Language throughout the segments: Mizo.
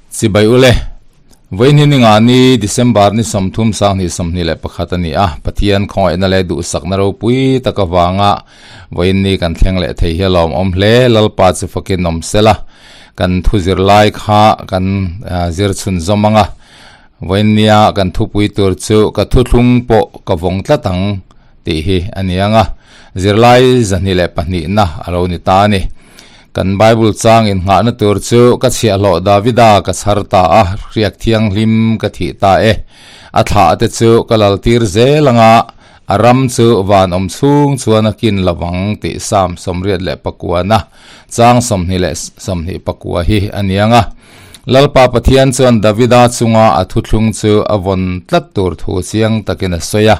Chibai ule, Vawiin hi ninga ni December ni 30 sanghnih 21 a ni a, Pathian khawngaihna leh duhsakna ropui tak avanga vawiin ni kan thleng leh thei hi a lawmawm hle, Lalpa chu fakin awm sela, kan thu zirlai kha kan zir chhunzawm ang a, vawiin nia kan thupui tur chu ka thuthlung pawh ka vawng tlat ang tih hi a ni ang a, zirlai 202 na a lo ni ta a ni. Kan Bible chang innghahna tur chu ka chhiahhlawh Davida ka chhar ta a, hriak thianghlim ka thih ta e. A thlah te chu ka laltir zel anga a ram chu van awm chhung chuan a kin lovang tih Psalm 89 chang 24 hi a ni ang a. Lalpa Pathian chuan Davida chunga a thuthlung chu a vawn tlat tur thu chiang takin a sawi a.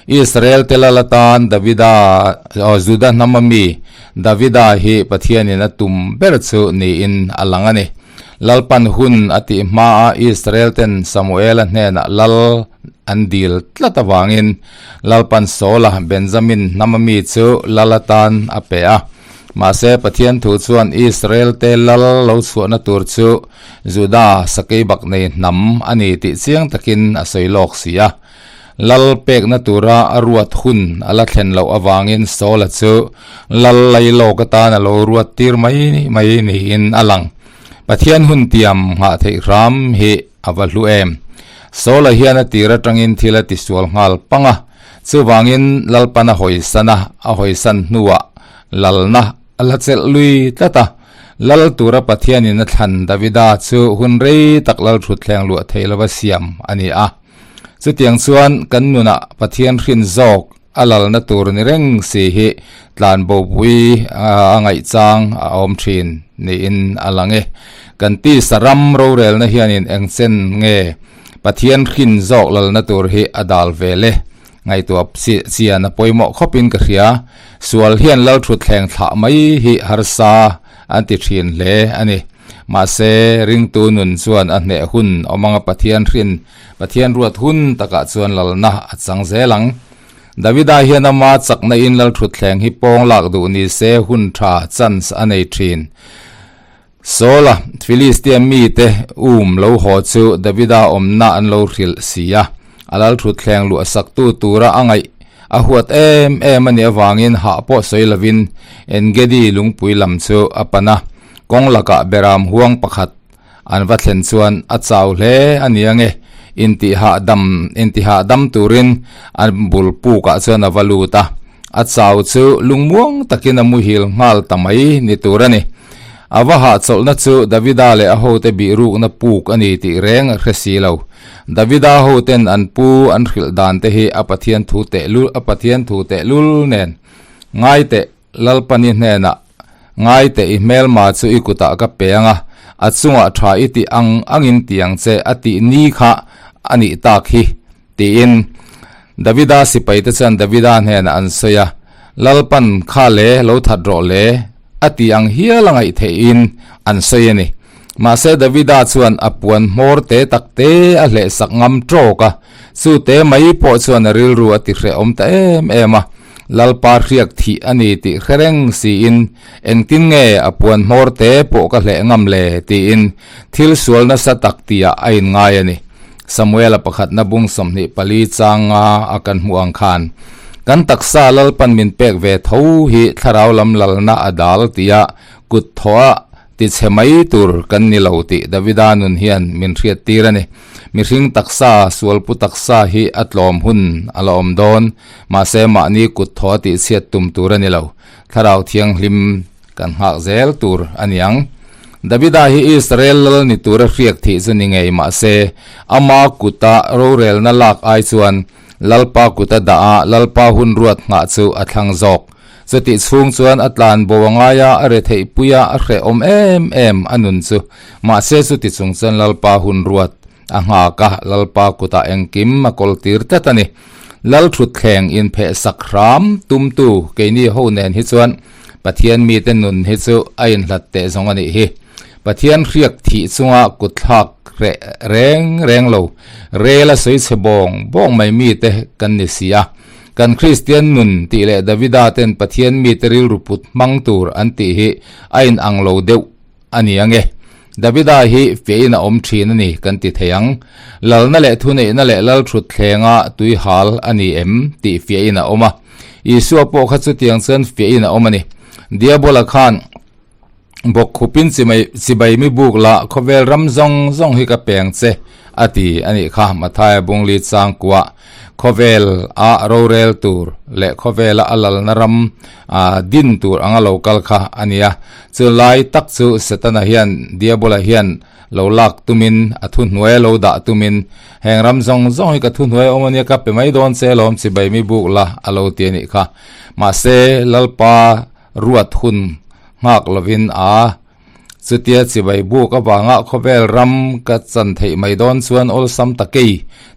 Israel te lal atan Davida, aw, Juda hnama mi Davida hi Pathianin a tum ber chu niin a lang a ni. Lalpan hun a tih hmaa Israel ten Samuela hnenah lal an dil tlat avangin Lalpan Saula, Benjamin hnama mi chu lal atan a pe a. Mahse, Pathian thu chuan Israel-te lal lo chhuahna tur chu Juda sakeibak nei hnam a ni tih chiang takin a sawi lawk si a. Lal pekna tura a ruat hun a la thlen loh avangin Saula chu lal lai lawk atan a lo ruat tir mai mai niin a lang. Pathian hun tiam nghah theih hram hi a va hlu em. Saula hian a tir atangin thil a tisual nghal pang a. Chuvangin Lalpan a hawisan a, a hawisan hnuah lalna a la chelh lui tlat a. Lal tura Pathianin a thlan Davida chu hun rei tak lal thutthleng luah thei lova siam a ni a. Chutiang chuan kan nunah Pathian hrin zawk a lalna tur ni reng si hi tlanbopui a ngaihchang a awm thin niin a lang e. Kan tisa ram rorelna hianin engchen nge Pathian hrin zawk lalna tur hi a dal vel e. Ngaihtuah chian a pawimawh khawpin ka hria. Sual hian lal thutthleng thlah mai hi harsa an ti thin hle a ni. Mahse, ringtu nun chuan a hneh hun awm anga Pathian hrin, Pathian ruat hun takah chuan lalna a chang zel ang. Davida hian ama chakna in lal thutthleng hi pawng lak duh ni se hun tha, chance, a nei thin. Saula, Filistia mite um lo haw chu Davida awmna an lo hrilh si a, a lal thutthleng luah saktu tura a ngaih a huat em em a nih avangin hah pawh sawi lovin Engedi lungpui lam chu a pan a, kawng lakah beram huang pakhat an va thlen chuan a chau hle a ni ange, intihah dam intihah dam turin an bul pukah chuan a va lut a, a chau chu lungmuang takin a muhil nghal ta mai ni tur a ni. A va hahchawlhna chu Davida leh a hote bihrukna puk a ni tih reng a hre si lo. Davida hoten an pu an hrilh dan te hi a Pathian thu teh lul a Pathian thu teh lul nen ngai teh Lalpani hnenah ngai teh i hmelma chu i kutah ka pe ang a, a chungah tha i tih ang angin ti ang che a tih ni kha a nih tak hi tiin Davida sipaite chuan Davida hnenah an sawi a, Lalpan kha le lo that rawh le a ti ang hial a ngaih theihin an sawi a ni. Mahse Davida chuan a puan hmawr te tak te a hleh sak ngam tawk a, chu te mai pawh chuan a rilru a ti hrehawm ta em em a, Lalpa hriak thih a ni tih hre reng siin engtin nge a puan hmawr te pawh ka hleh ngam le tiin thil sual nasa tak tihah a inngai a ni. Samuela pakhatna bung 24 changa a kan hmuh ang khan, Kan taksa Lalpan min pek ve tho hi thlarau lam lalna a dal tia kut thawha tichhe mai tur kan ni lo tih Davida nun hian min hriat tir a ni. Mihring taksa, sualpu taksa hi a tlawm hun a la awm dawn, mahse mahni kut thawha tihchhiat tum tur a ni lo. Thlarau Thianghlim Kan nghak zel tur a ni ang. Davida hi Israel lal ni tura hriak thih chu ni ngei mah se, ama kuta rorelna lak ai chuan Lalpa kuta dah a Lalpa hun ruat nghah chu a thlang zawk. Chutih chhung chuan a tlan bo a ngai a, a retheih pui a, a hrehawm em em a nun chu. Mahse chuti chung chuan Lalpa hun ruat a nghak a, Lalpa kutah engkim a kawl tir tlat a ni. Lal thutthleng inpheh sak hram tumtu keini ho nen hi chuan Pathian mite nun hi chu a inhlat teh zawng a nih hi. Pathian hriak thih chunga kutthlak reh reng reng lo, rel a sawi chhe bawng bawng mai mite kan ni si a. Kan Kristian nun tih leh Davida ten Pathian mite rilru put hmang tur an tih hi a inang lo deuh a ni ange. Davida hi fiahin a awm thin a ni kan ti thei ang. Lalna leh thuneihna leh lalthutthleng a tuihal a ni em tih fiahin a awm a. Isua pawh kha chutiang chuan fiahin a awm a ni. Diabola khan bawkkhupin chibai mi buk la khawvel ram zawng zawng hi ka peng che a ti a nih kha. Mathaia Bungli changkuah khawvel a rorel tur leh khawvela a lalna ram din tur anga lo kal kha a ni a. Chu lai tak chu Setana hian Diabola hian lo lak tumin a thuhnuai a lo dah tumin heng ram zawng zawng hi ka thuhnuai a awm a nia ka pe mai dawn che alawm chibai mi buk la a lo ti a nih kha. Mahse Lalpa ruat hun nghak lovin a chutia chibai buk avanga khawvel ram ka chan theih mai dawn chuan awlsam ta kei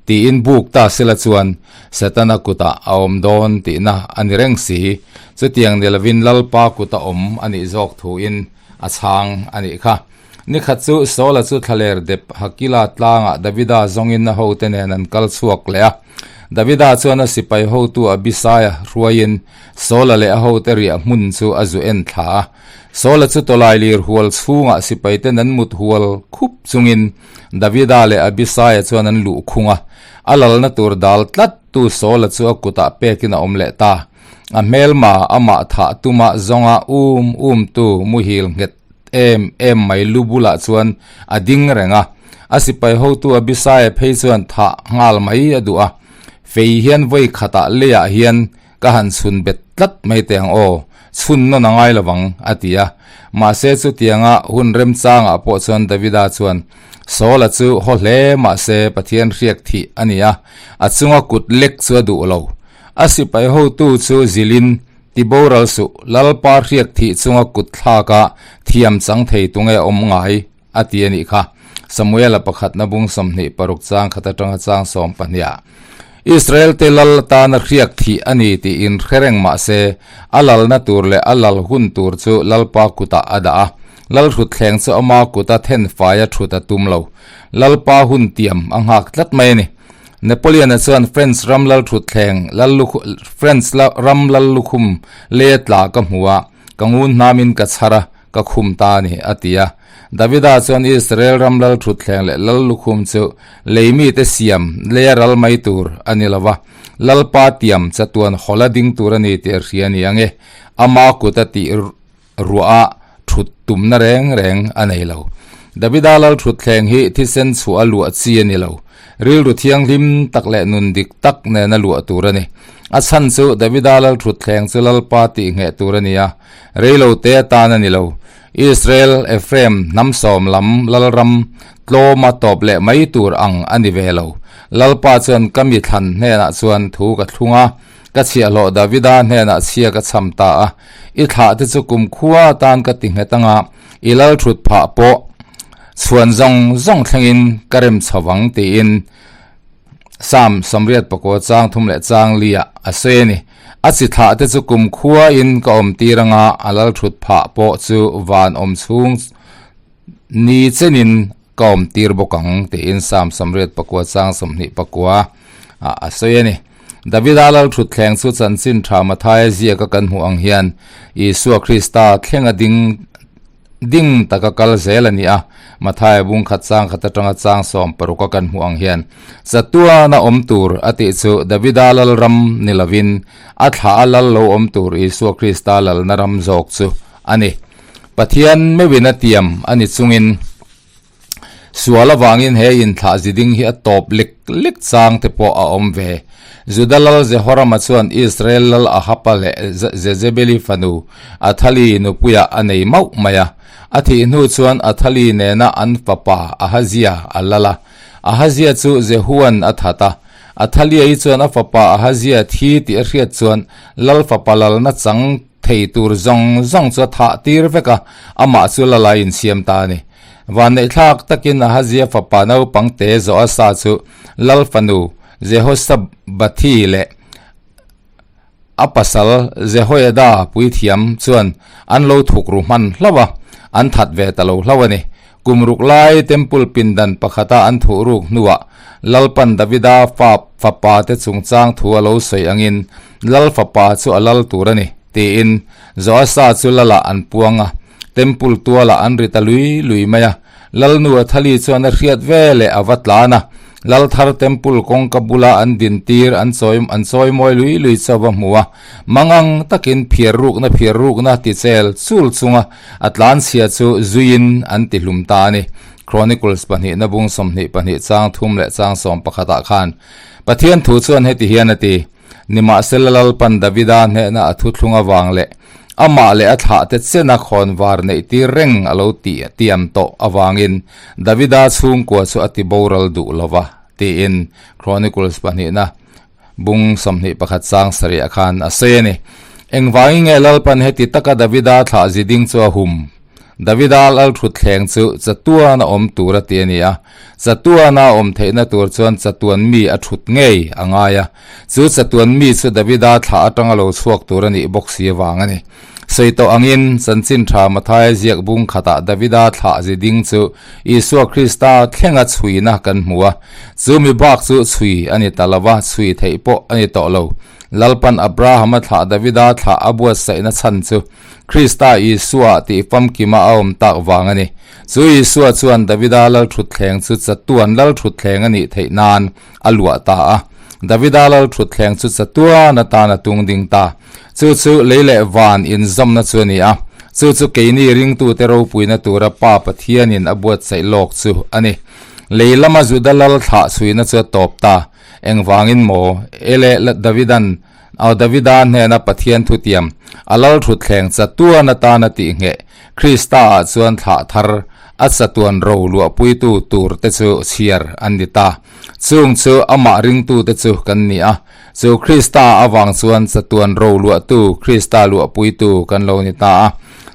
tiin buk ta sela chuan Setana kutah a awm dawn tihna a ni reng si. Chutiang ni lovin Lalpa kuta awm a nih zawk thuin a chhang a nih kha. Nikhat chu Saula chu thlaler dep Hakila tlangah Davida zawngin a hote nen an kal chhuak leh a. Davida chuan a sipai hotu Abisaia hruaiin Saula leh a hote riah hmun chu a zu en thla a. Saula chu tawlai lir hual chhungah sipaiten an mut hual khup chungin Davida leh Abisaia chuan an luh khung a. A lalna tur dal tlat tu Saula chu a kutah pekin a awm leh ta. A hmelma amah thah tuma zawnga um um tu muhil nghet em em mai lu bulah chuan a ding reng a, a sipai hotu Abisai phei chuan thah nghal mai a duh a, fei hian vawi khatah leiah hian ka han chhun bet tlat mai teh ang aw, chhun nawn a ngai lovang a ti a. Mahse chutianga hun remchangah pawh chuan Davida chuan Saula chu haw hle mahse Pathian hriak thih a ni a, a chunga kut lek chu a duh lo. A sipai hotu chu zilhin Ti boral suh, Lalpa hriak thih chunga kut thlaka thiam chang thei tunge awm ngai? a ti a nih kha. Samuela pakhatna bung 26 chang khat atanga chang 12 ah Israel te lal atana hriak thih a ni tiin hre reng mah se, a lalna tur leh a lal hun tur chu Lalpa kutah a dah a. Lal hrutthleng chu ama kuta then faia thut a tum lo. Lalpa hun tiam a nghak tlat mai a ni. Napoleon-a chuan French ram lal thutthleng lal French ram lal lukhum lei a tla ka hmu a, ka ngun hnamin ka chhar a, ka khum ta a ni, a ti a. Davida chuan Israel ram lal thutthleng leh lal lukhum chu lei mite siam leia ral mai tur a ni lo va, Lalpa tiam chatuan hawla ding tur a ni tih a hria a ni ang e, ama kut a tih Ruah a thut tumna reng reng a nei lo. Davida lal thutthleng hi thisen chhuah a luah chi a ni lo. Rilru thianghlim tak leh nun dik tak nena luah tur a ni. A chhan chu Davida lal thutthleng chu Lalpa tih ngheh tur a ni a, reilo te atan a ni lo. Israel, Ephraim, hnam sawm lam lalram tlawma tawp leh mai tur ang a ni ve lo. Lalpa chuan ka mi thlan hnenah chuan thu ka thlung a. Ka chhiahhlawh Davida hnenah chhia ka chham ta a, i thlah te chu kumkhua atan ka ti nghet anga, i lal thut phah pawh chhuan zawng zawng thlengin ka rem chho vang tiin Psalm 84 chang thum leh chang liah a sawi a ni. A chi thlah te chu kumkhua in ka awm tir anga, a lal thut phah pawh chu van awm chhung ni chenin ka awm tir bawk ang tiin Psalm 84 chang 24 a sawi a ni. Davida lal thutthleng chu chanchin tha Mathaia ziaka kan hmuh ang hian Isua Krista thlenga ding ding taka kal zel a ni a. Mathaia bung khat chang khat atanga chang sawm paruka kan hmuh ang hian chatuana awm tur a tih chu Davida lal ram ni lovin a thlah a lal lo awm tur Isua Krista lalna ram zawk chu a ni. Pathian meuhin a tiam a ni chungin Sual avangin he inthlah ziding hi a tawp lek lek chang te pawh a awm ve. Juda lal Jehorama chuan Israel lal Ahaba leh Jezebeli fanu Athali nupuiah a nei mauh mai a. A thih hnu chuan Athali nena an fapa Ahazia a lal a. Ahazia chu Jehuan a that a. Athaliai chuan a fapa Ahazia thi tih a hriat chuan lal fapa lalna chang thei tur zawng zawng chu a thah tir vek a, amah chu lala insiam ta a ni. Vanneihthlak takin Ahazia fapa naupang te Joasa chu lal fanu Jehosabathi leh a pasal Jehoiada puithiam chuan an lo thuk ru hman hlauh a, an that ve ta lo hlauh a ni. Kum ruk lai temple pindan pakhata an thuh ruk hnuah Lalpan Davida fa fapa te chungchang thu a lo sawi angin lal fapa chu a lal tur a ni, tiin Joasa chu lalah an puang a. Temple tualah an ri ta lui lui mai a. Lalnu Athali chuan a hriat ve leh a va tlan a, Lalthar Temple kawngka bula an dintir an chawi an chawi mawi lui lui chu a va hmu a, mangang takin phiar rukna phiar rukna ti chel chul chunga a tlanchhia chu zuiin an ti hlum ta a ni. Chronicles pahnihna bung 22 chang thum leh chang sawm pakhatah khan Pathian thu chuan heti hian a ti, Nimahsela Lalpan Davida hnehna a thuthlung avang leh amah leh a thlahte chena khawnvar neih tir reng a lo tih tiam tawh avangin Davida chhungkua chu a ti boral duh lo va, tiin Chronicles pahnihna bung 21 chang sarih khan a sawi a ni. Engvangin nge Lalpan heti taka Davida thlah ziding chu a hum? Davida lalthutthleng chu chatuan a awm tur a ti a ni a, chatuana a awm theihna tur chuan chatuan mi a thut ngei a ngai a, chu chatuan mi chu Davida thlah atanga lo chhuak tur a nih bawk si avang a ni. Sawi tawh angin, chanchin tha Mathaia ziak bung khatah Davida thlah zi ding chu Isua Krista thlenga chhuina kan hmu a, chu mi bak chu chhui a ni ta lo va, chhui theih pawh a ni tawh lo. Lalpan Abrahama thlah Davida thlah a buatsaihna chhan chu Krista Isua tih famkima a awm tak vang a ni. Chu Isua chuan Davida lalthutthleng chu chatuan lalthutthleng a nih theih nan a luah ta a. Davida lalthutthleng chu chatuan atan a tung ding ta. Chu chu lei leh van inzawmna chu a ni a. Chu chu keini ringtute ropuina tura Pa Pathianin a buatsaih lawk chu a ni. Lei lama Juda lal thlah chhuina chu a tawp ta. Engvangin maw? Ele Davidan Aw Davida hnena Pathian thutiam, a lal thutthleng chatuan atana tih ngheh, Krista-ah chuan thlah thar, a chatuan ro luahpuitu tur te chu chhiar an ni ta. Chung chu amah ringtute chu kan ni a, chu Krista avang chuan chatuan ro luahtu, Krista luahpuitu kan lo ni ta a.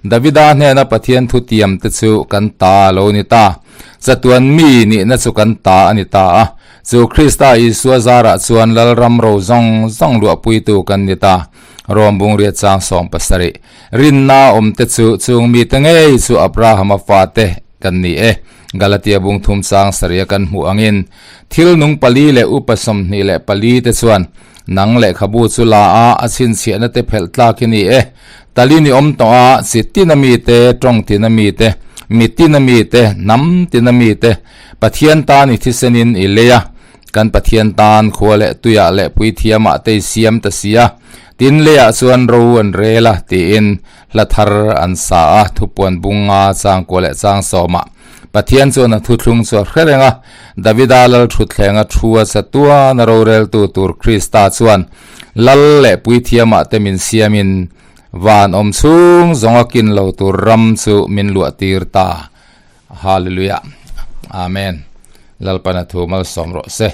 Davida hnena Pathian thutiam te chu kan ta a lo ni ta. Chatuan mi nihna chu kan ta a ni ta a. Chu Krista Isua zarah chuan Lalram ro zawng zawng luahpuitu kan ni ta. Rom bungriat chang 70. Rinna awmte chu chung mite ngei chu Abrahama fate kan ni e. Galatia bung thum chang saria kan hmuh angin thil nung pali leh upa 24 te chuan nang lehkhabu chu la a a chhinchhiahna te phelh tlak hi ni e. Tali ni awm tawh a chi tina mite, tawng tina mite, mi tina mite, hnam tina mite, Pathian tan i thisenin i lei a, kan Pathian tan khua leh tuiah leh puithiamah te i siam ta si a, tin leiah chuan ro an rel a, tiin hla thar an sa a, thupuan bunga changkua leh changsawmah Pathian chuan a thuthlung chu a hre reng a, Davida lal thutthleng a thu a chatuan a roreltu tur Krista chuan lal leh puithiamah te min siamin van awm chhung zawnga kin lo tur ram chu min luah tir ta. Hallelujah. Amen. Lalpana thu malsawm rawh se.